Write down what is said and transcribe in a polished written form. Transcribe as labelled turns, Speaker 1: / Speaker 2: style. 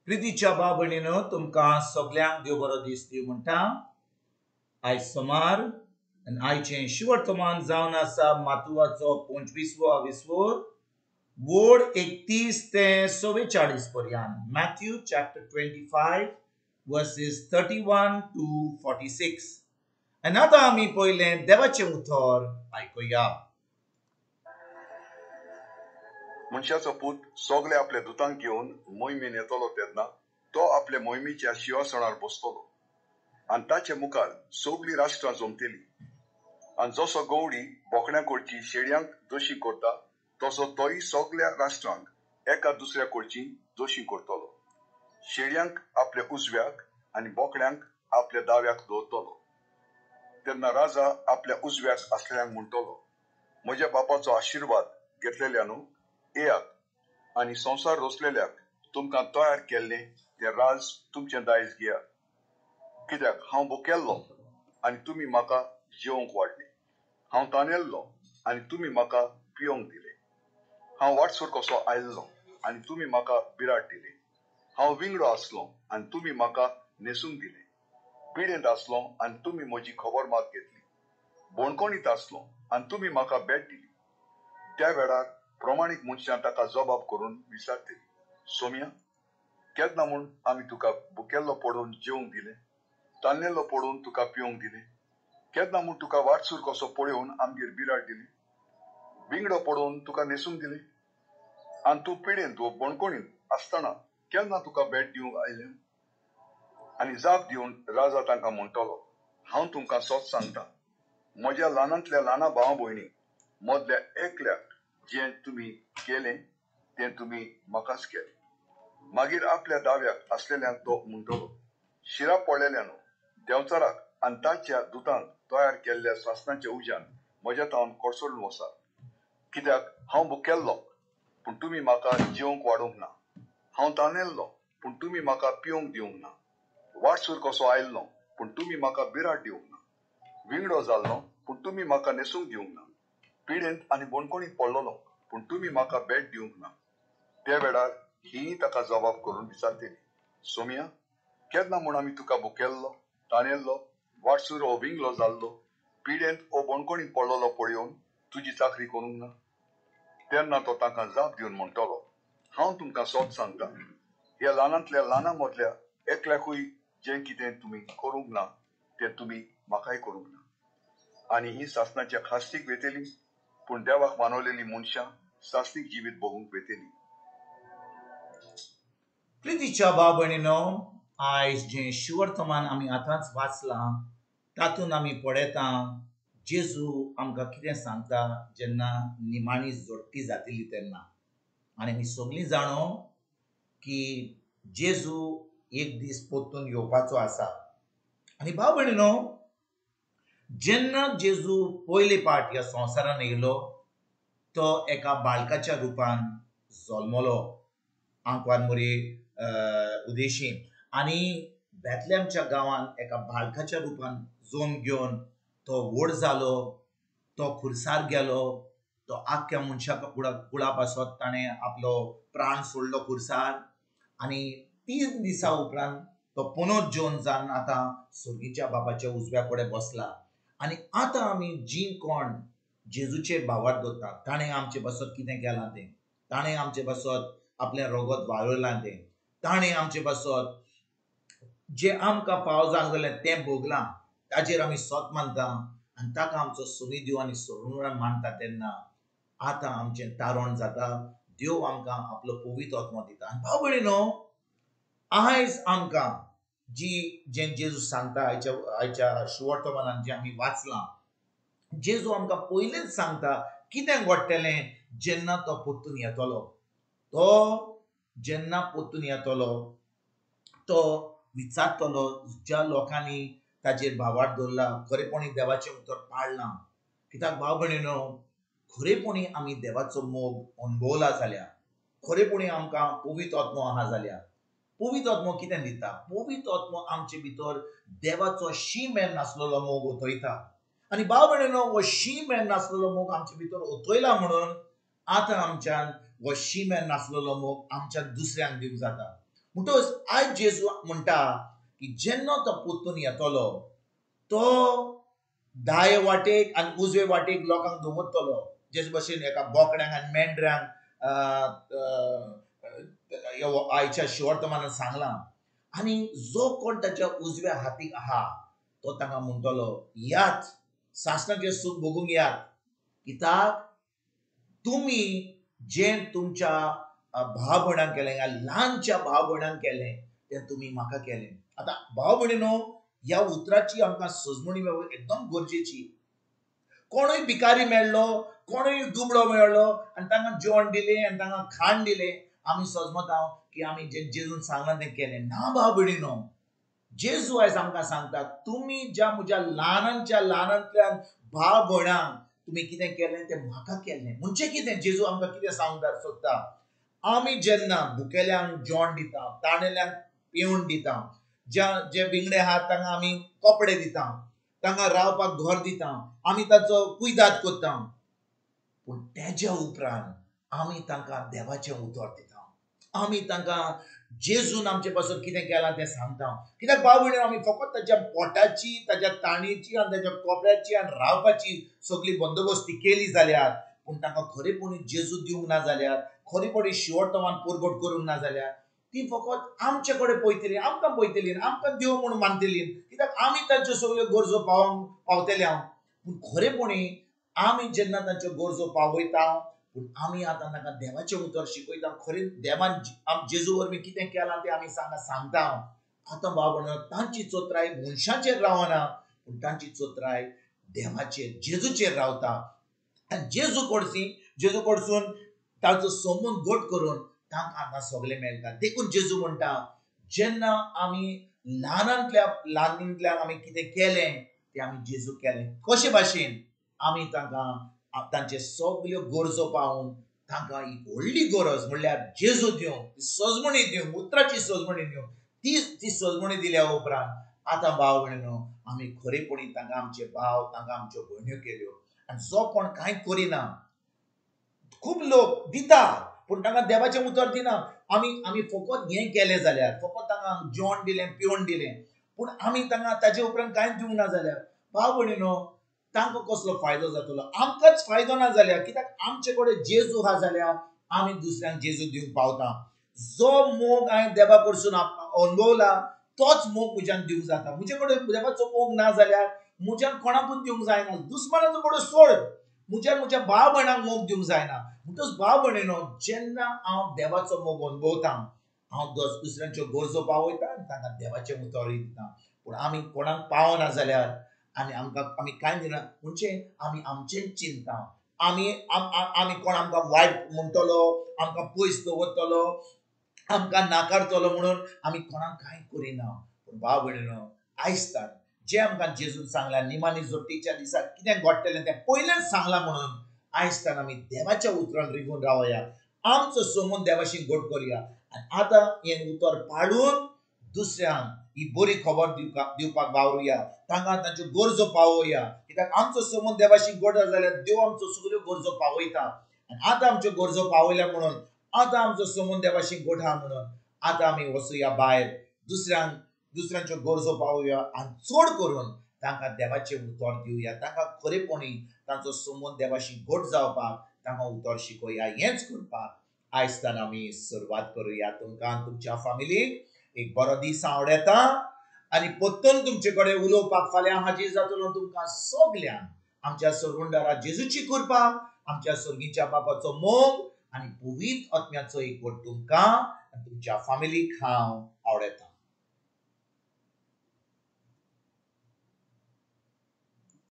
Speaker 1: प्रितीच्या भाव भयणीनो, तुमकां सगल्यांक देव बरो दीस दिवं म्हणटा. आयज सोमार आनी आयचें शिवर्तमान जावन आसा मातुवाचो 25वो विस्वोर वोड 31 ते 44 पर्यंत. Matthew chapter 25 verses 31 to 46. आनी आतां आमी पयलें देवाचें उतर आयकुया.
Speaker 2: मनशाचो पूत सगळे आपल्या दुतांक घेवन मोहिमेन येतलो तेन्ना तो आपल्या मोहिमेच्या शिंवासनार बसतलो आनी ताचे मुखार सगळीं राष्ट्रां जमतली. आनी जसो गवडी बोकड्यां कडची शेळयांक दोशी करता तसो तोय सगळ्या राष्ट्रांक एका दुसऱ्या कडची दोशी करतलो. शेळयांक आपल्या उजव्याक आनी बोकड्यांक आपल्या दाव्याक दवरतलो. तेन्ना राजा आपल्या उजव्याक आसलेल्यांक म्हणटलो, म्हज्या बापाचो आशिर्वाद घेतलेल्यानू येयात आनी संवसार रचलेल्याक तुमकां तयार केल्लें तें राज तुमचें दायज घेयात. कित्याक हांव भुकेल्लो आनी तुमी म्हाका जेवंक वाडलें, हांव तानेल्लो आनी तुमी म्हाका पिवंक दिलें, हांव वाटसूर कसो आयिल्लो आनी तुमी म्हाका बिराड दिलें, हांव विंगडो आसलो आनी तुमी म्हाका न्हेसूंक दिलें, पिडेंत आसलो आनी तुमी म्हजी खबर मात घेतली, बोणकोणीत आसलो आनी तुमी म्हाका भेट दिली. त्या वेळार प्रमाणीक मनशां ताका जबाब करून विचारतली, सोम्या, केन्ना म्हूण आमी तुका भुकेल्लो पडोवन जेवंक दिलें, तान्नेल्लो पडोवन तुका पिवंक दिलें, केन्ना म्हूण तुका वाटसूर कसो पळोवन आमगेर बिराड दिलें, विंगडो पडोवन तुका न्हेसूंक दिलें, आनी तूं पिडेंत वो बणकोणींत आसतना केन्ना तुका भेट दिवंक आयलें? आनी जाप दिवन राजा तांकां म्हणटलो, हांव तुमकां सत सांगता, म्हज्या ल्हानांतल्या ल्हाना भाव भयणी मदल्या एकल्याक जें तुमी केलें तें तुमी म्हाकाच केलें. मागीर आपल्या दाव्याक आसलेल्यांक तो म्हणटलो, शिरा पडलेल्यानो, देंवचाराक आनी ताच्या दुतांक तयार केल्ल्या सासणाच्या उज्यान म्हज्या तावन कोसळून वसात. कित्याक हांव भुकेल्लो पूण तुमी म्हाका जेवंक वाडूंक ना, हांव तानेल्लो पूण तुमी म्हाका पिवंक दिवंक ना, वाटसूर कसो आयिल्लो पूण तुमी म्हाका बिराड दिवंक ना, विंगडो जाल्लो पूण तुमी म्हाका न्हेसूंक दिवंक ना, पिडेंत आनी बोणकोणीत पडलेलो पूण तुमी म्हाका भेट दिवंक ना. त्या वेळार ही ताका जबाब करून विचारतली, सोम्या, केन्ना म्हूण आमी तुका भुकेल्लो, तानेल्लो, वाटसूर ओ विंगलो जाल्लो, पिडेंत ओ बोणकोणीत पडलेलो पळोवन तुजी चाकरी करूंक ना? तेन्ना तो तांकां जाप दिवन म्हणटलो, हांव तुमकां सत सांगता, ह्या ल्हानांतल्या ल्हाना मदल्या एकल्याकूय जें कितें तुमी करूंक ना तें तुमी म्हाकाय करूंक ना. आनी ही सासणाच्या खास्तीक वेतली, पूण देवाक मानवलेली मनशां सासणीक जिवीत भोगूंक वेतली.
Speaker 1: प्रितीच्या भाव भयणीनो, आयज जें शिवर्तमान आमी आतांच वाचलां तातूंत आमी पळयता जेजू आमकां कितें सांगता जेन्ना निमाणी जोडटी जातली तेन्ना. आनी आमी सगळीं जाणो की जेजू एक दीस परतून येवपाचो आसा. आनी भाव भयणीनो, जेन्ना जेजू पयले पाट ह्या संवसारान येयलो तो एका बाळकाच्या रुपान जल्मलो आंकवार मोरे उदेशी, आनी बेतलेमच्या गांवांत एका बाळकाच्या रुपान जल्म घेवन तो व्हड जालो, तो खुर्सार गेलो, तो आख्ख्या मनशा कुळा पासत ताणें आपलो प्राण सोडलो खुर्सार. आनी 3 दिसां उपरांत तो पुनर्जोन जावन आतां सर्गीच्या बापाच्या उजव्या कडेन बसला. आनी आतां आमी जी कोण जेजूचेर भावार्थ दवरता, ताणें आमचे पासत कितें केलां तें, ताणें आमचे पासत आपलें रगत व्हाळयलां तें, ताणें आमचे पासत जें आमकां फावो जावंक जालें तें भोगलां, ताचेर आमी सत मानता आनी ताका आमचो सुमी देव आनी सोडून मानता. तेन्ना आतां आमचें तारण जाता, देव आमकां आपलो पवित्र आत्मो दिता. आनी भाव भयणीनो, आयज आमकां जी जें जेजू सांगता आयच्या शिवर्तमानान जें आमी वाचलां, जेजू आमकां पयलींच सांगता कितें घडटलें जेन्ना तो परतून येतलो. तो जेन्ना परतून येतलो तो विचारतलो ज्या लोकांनी ताचेर भावार्थ दवरला, खरेपणी देवाचें उतर पाळ्ळां. कित्याक भाव भयणीनो, खरेपणी आमी देवाचो मोग अणभवला जाल्यार, खरेपणी आमकां पवित्र आत्मो आहा जाल्यार, पवित्र आत्मो कितें दिता? पवित्र आत्मो आमचे भितर देवाचो शीम मेर नासलेलो मोग ओतयता. आनी भाव भयणीनो, हो शीम मेर नासलेलो मोग आमचे भितर ओतयला म्हणून आतां आमच्यान हो शीम मेर नासलेलो मोग आमच्या दुसऱ्यांक दिवंक जाता. म्हणटकच आयज जेजू म्हणटा की जेन्ना तो परतून येतलो तो दाये वाटेक आनी उजवे वाटेक लोकांक दवरतलो, जेजे भशेन एका बोकड्यांक आनी मेंढऱ्यांक आयच्या शिवर्तमानान सांगलां. आनी जो कोण ताच्या उजव्या हातीक आहा तो तांकां म्हणटलो, यात सासणाचें सूख भोगूंक यात, कित्याक तुमी जें तुमच्या भाव भयणांक केलें, ह्या ल्हानच्या भाव भयणांक केलें तें तुमी म्हाका केलें. आतां भाव भयणीनो, ह्या उतराची आमकां सजमणी एकदम गरजेची. कोणूय भिकारी मेळ्ळो, कोणूय दुबळो मेळ्ळो आनी तांकां जेवण दिलें आनी तांकां खाण दिलें, आमी सजमता की आमी जें जेजून सांगलां तें केलें. ना भाव भयणीनो, जेजू आयज आमकां सांगता, तुमी ज्या म्हज्या ल्हानांच्या ल्हानांतल्यान भाव भयणांक तुमी कितें केलें तें म्हाका केलें. म्हणजे कितें जेजू आमकां कितें सांगता सोदता, आमी जेन्ना भुकेल्यांक जेवण दिता, ताणेल्यांक पिवण दिता, ज्या जे विंगडे आहात तांकां आमी कपडे दिता, तांकां रावपाक घर दिता, आमी ताचो कुयदाद करता, पूण तेज्या उपरांत आमी तांकां देवाचें उतर दिता, आमी तांकां जेजून आमचे पासून कितें केलां तें सांगता. कित्याक भाव भयणीनो, आमी फकत ताच्या पोटाची, ताच्या ताणेची आनी ताच्या कपड्याची आनी रावपाची सगळी बंदोबस्ती केली जाल्यार, पूण तांकां खरेपणी जेजू दिवंक ना जाल्यार, खरेपणी शिवर्तमान परगट करूंक ना जाल्यार, ती फकत आमचे कडेन पळयतली, आमकां पळयतली, आमकां देव म्हूण मानतली, कित्याक आमी तांच्यो सगळ्यो गरजो पावोवंक पावतले हांव. पूण खरेपणी आमी जेन्ना तांच्यो गरजो पावयता, पूण आमी आतां तांकां देवाचें उतर शिकयता, खरें देवान जेजू वरवीं कितें केलां तें आमी सांगता. आतां भाव भयणीनो, तांची चोत्राय मनशाचेर रावना, पूण तांची चोत्राय देवाचेर, जेजूचेर रावता. आनी जेजू कडसून तांचो संबंद घट करून तांकां आतां सगळें मेळटा. देखून जेजू म्हणटा, जेन्ना आमी ल्हानांतल्या ल्हानांतल्यान आमी कितें केलें तें आमी जेजू केलें. कशे भाशेन आमी तांकां तांचे सगल्यो गरजो पावून तांकां एक व्हडली गरज म्हणल्यार जेजू दिवंक, सजमणी दिवंक, उतराची सजमणी दिवंक, ती सजमणी दिल्या उपरांत आतां भाव भयणीनो, आमी खरेपणी तांकां आमचे भाव, तांकां आमच्यो भयण्यो केल्यो. आनी जो कोण कांय करिना, खूब लोक दिता पूण तांकां देवाचें उतर दिना. आमी फकत हें केलें जाल्यार, फकत तांकां जेवण दिलें, पिवण दिलें, पूण आमी तांकां ताजे उपरांत कांयच दिवंक ना जाल्यार भाव भयणीनो, तांकां कसलो फायदो जातलो? आमकांच फायदो ना जाल्यार, कित्याक आमचे कडेन जेजू आहा जाल्यार आमी दुसऱ्यांक जेजू दिवंक पावता. जो मोग हांवें देवा कडसून अणभवला तोच मोग म्हज्यान दिवंक जाता. म्हजे कडेन देवाचो मोग ना जाल्यार म्हज्यान कोणाकूच दिवंक जायना. दुस्मानाचो कडेन सोड, म्हज्यान म्हज्या भाव भयणांक मोग दिवंक जायना. म्हणटकच भाव भयणीनो, जेन्ना हांव देवाचो मोग अणभवता, हांव दुसऱ्यांच्यो गरजो पावयता आनी तांकां देवाचें उतरूय दिता. पूण आमी कोणाक पावना जाल्यार आनी आमकां आमी कांय दिना, म्हणजे आमी आमचेंच चिंता, आमी आमी कोण आमकां वायट म्हणटलो, आमकां पयस दवरतलो, आमकां नाकारतलो म्हणून आमी कोणाक कांय करिना. पूण भाव भयणीनो, आयजतान जें आमकां जेजून सांगलां, निमाणी जोडटीच्या दिसा कितें घडटलें तें पयलेंच सांगलां, म्हणून आयजतान आमी देवाच्या उतरान रिगून रावया, आमचो संबंद देवाशी घट करुया. आनी आतां हें उतर पाडून दुसऱ्यांक ही बरी खबर दिवपाक वावरुया, तांकां तांच्यो गरजो पावोवया. कित्याक आमचो संबंद देवाशी घट जाल्यार देव आमचो सगळ्यो गरजो पावयता. आनी आतां आमच्यो गरजो पावयल्या म्हणून, आतां आमचो संबंद देवाशी घट आहा म्हणून आतां आमी वचुया भायर, दुसऱ्यांच्यो गरजो पावोवया आनी चड करून तांकां देवाचें उतर दिवया, तांकां खरेपणी तांचो संबंद देवाशी घट जावपाक तांकां उतर शिकोवया. हेंच करपाक आयजतान आमी सुरवात करुया. तुमकां तुमच्या फामिलीक एक बरो दीस आवडटा आनी परतून तुमचे कडेन उलोवपाक फाल्यां हाजीर जातलो. तुमकां सगल्यांक आमच्या सरवंडारा जेजूची कृपा, आमच्या सर्गीच्या बापाचो मोग आनी पवित्र आत्म्याचो एकवट तुमकां आनी तुमच्या फामिलीक हांव आवडटा.